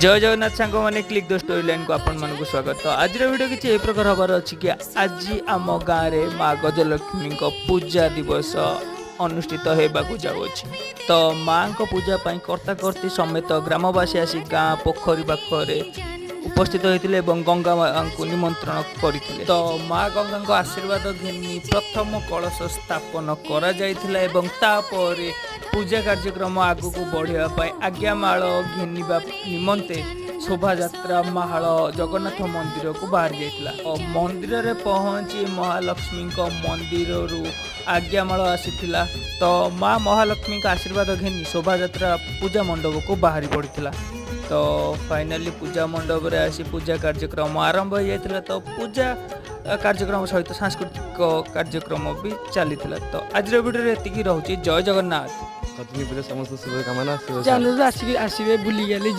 ଜୟ ଜଗନ୍ନାଥ ସାଙ୍ଗମାନେ, click the story ଲାଇନ୍କୁ ଆପଣମାନଙ୍କୁ ସ୍ୱାଗତ। ତ ଆଜିର ଭିଡ଼ିଓ କିଛି ଏ ପ୍ରକାର ହେବାର ଅଛି କି ଆଜି ଆମ ଗାଁରେ ମା ଗଜଲକ୍ଷ୍ମୀଙ୍କ ପୂଜା ଦିବସ ଅନୁଷ୍ଠିତ ହେବାକୁ ଯାଉଅଛି। ତ ମାଙ୍କ ପୂଜା ପାଇଁ କର୍ତ୍ତା କର୍ତ୍ତି ସମେତ ଗ୍ରାମବାସୀ ଆସି ଗାଁ ପୋଖରୀ ପାଖରେ ଉପସ୍ଥିତ ହୋଇଥିଲେ ଏବଂ ଗଙ୍ଗା ମାଙ୍କୁ ନିମନ୍ତ୍ରଣ କରିଥିଲେ। ତ ମା ଗଙ୍ଗାଙ୍କ ଆଶୀର୍ବାଦ ଘେନି ପ୍ରଥମ କଳସ ସ୍ଥାପନ କରାଯାଇଥିଲା ଏବଂ ତାପରେ ପୂଜା କାର୍ଯ୍ୟକ୍ରମ ଆଗକୁ ବଢ଼ିବା ପାଇଁ ଆଜ୍ଞାମାଳ ଘେନିବା ନିମନ୍ତେ ଶୋଭାଯାତ୍ରା ମାହାଳ ଜଗନ୍ନାଥ ମନ୍ଦିରକୁ ବାହାରି ଯାଇଥିଲା ଓ ମନ୍ଦିରରେ ପହଞ୍ଚି ମହାଲକ୍ଷ୍ମୀଙ୍କ ମନ୍ଦିରରୁ ଆଜ୍ଞାମାଳ ଆସିଥିଲା। ତ ମା ମହାଲକ୍ଷ୍ମୀଙ୍କ ଆଶୀର୍ବାଦ ଘେନି ଶୋଭାଯାତ୍ରା ପୂଜା ମଣ୍ଡପକୁ ବାହାରି ପଡ଼ିଥିଲା। ତ ଫାଇନାଲି ପୂଜା ମଣ୍ଡପରେ ଆସି ପୂଜା କାର୍ଯ୍ୟକ୍ରମ ଆରମ୍ଭ ହୋଇଯାଇଥିଲା। ତ ପୂଜା କାର୍ଯ୍ୟକ୍ରମ ସହିତ ସାଂସ୍କୃତିକ କାର୍ଯ୍ୟକ୍ରମ ବି ଚାଲିଥିଲା। ତ ଆଜିର ଭିଡ଼ିଓରେ ଏତିକି ରହୁଛି। ଜୟ ଜଗନ୍ନାଥ। ଗଜଲକ୍ଷ୍ମୀ ପୂଜା ସମସ୍ତ ଶୁଭକାମନା, ଶୁଭ ଚାଲୁ ଆସିକି ଆସିବେ, ବୁଲିକି ଗଲେ ଯିବେ।